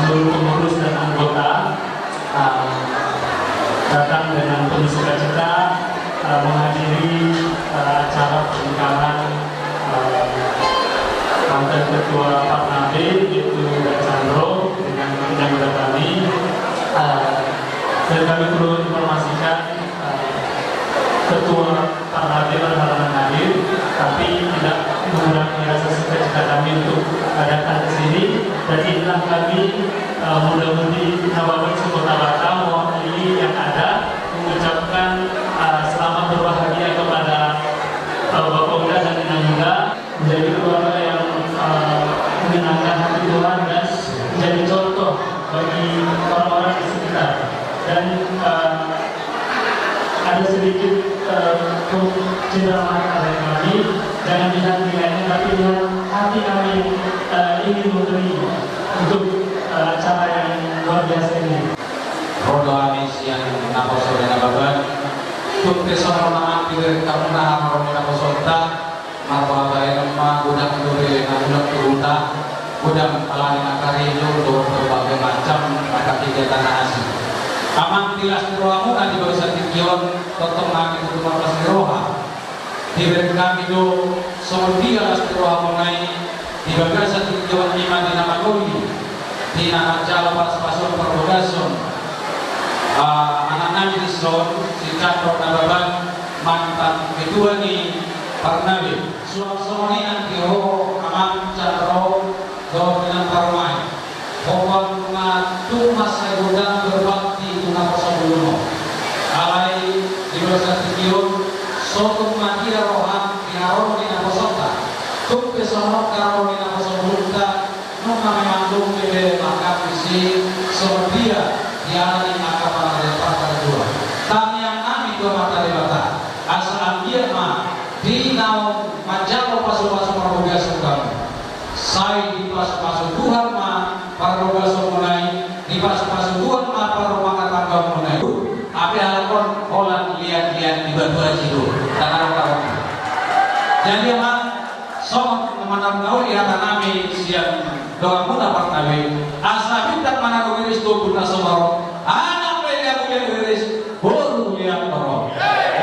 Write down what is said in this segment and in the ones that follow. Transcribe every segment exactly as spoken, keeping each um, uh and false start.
seluruh pengurus dan anggota, eh, datang dengan penuh sukacita, eh, menghadiri, eh, acara pernikahan, eh, mantan ketua Parnabe, yaitu Mbak Chandro, dengan yang udah kami. Eh, dan kami perlu informasikan, eh, ketua Parnabe berhalangan hadir, tapi tidak mengurangi rasa sukacita kami untuk, eh, datang ke sini. Dan inilah kami, eh, muda-mudi Nababan se-Kota Batam mewakili yang ada mengucapkan, eh, selamat berbahagia kepada, eh, Bapak Uda dan Inang Uda. Menjadi keluarga yang, eh, menyenangkan hati Tuhan dan menjadi contoh bagi orang-orang di sekitar. Dan, eh, ada sedikit, eh, ke-, cendera mata dari kami. Jangan lihat nilainya, tapi lihat hati kami, eh, ingin memberi untuk, eh, acara yang luar biasa ini. Ro do hami sian naposo ni Nababan. Tung pe songon na mangkirim hamu na haroro ni naposonta. Marboa baenon ma godang dope na mulak tu huta, godang ala ni na karejo dohot berbagai macam angka kegiatan na asing. Amang, di las ni rohamuna di bagasan tingki on, tongtong hami tutu marlas ni roha. Dibereng hami do songon dia las ni rohamuna i di bagasan tingki on, i ma di na mangoli, di na manjalo pasupasu parbagason, ah, anak nami dison, si Chandro Nababan, mantan ketua ni Parnabe. Suang songon i nang di ho, Amang Chandro, dohot inang parumaen. Holan nunga tung mansai godang berbakti tu naposo bolon on. Alai di bagasan tingki on, so tung matia roham di haroro ni naposonta. Tung pe songon on haroro ni naposo bolonta, nunga memang tung pe be mangkapisi songon dia dialani angka parna-, parnabe. Tangiang nami tu Amanta Debata, asa anggiat ma di naung manjalo pasupasu parbagason hamu, sai dipasupasu Tuhan ma parbagason muna i, dipasupasu Tuhan ma parrumah tangga muna i. Hape halak on holan liat-liat di batu aji do, tangan on. Jadi, Amang, songon na mangoli hata nami sian dongan muna Parnabe, asa bintang ma na ro riris tu ombun na so ro, anak pe liat-liat riris, boru liat torop.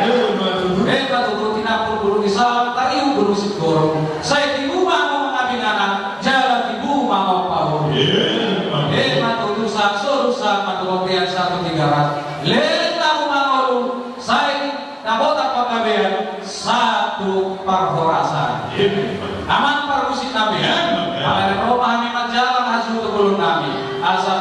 Emma tutu. Emma tutu. Tinampul bulu ni salang, tariu bulu singkoru. Sai tibu ma ngomong abinganan, jala tibu ma ngomong pahulu. Emma tutu. Emma tutu. Sahat solu sahat ma tu bontean, sahat tu Tigaras. Leleng na mangolu, sai na botak panggabean, sahat tu parhorasan. Emma tutu. Amang parmusik nami. Emma tutu. Molo ro ma hami manjalang hasuhuton bolon nami, asa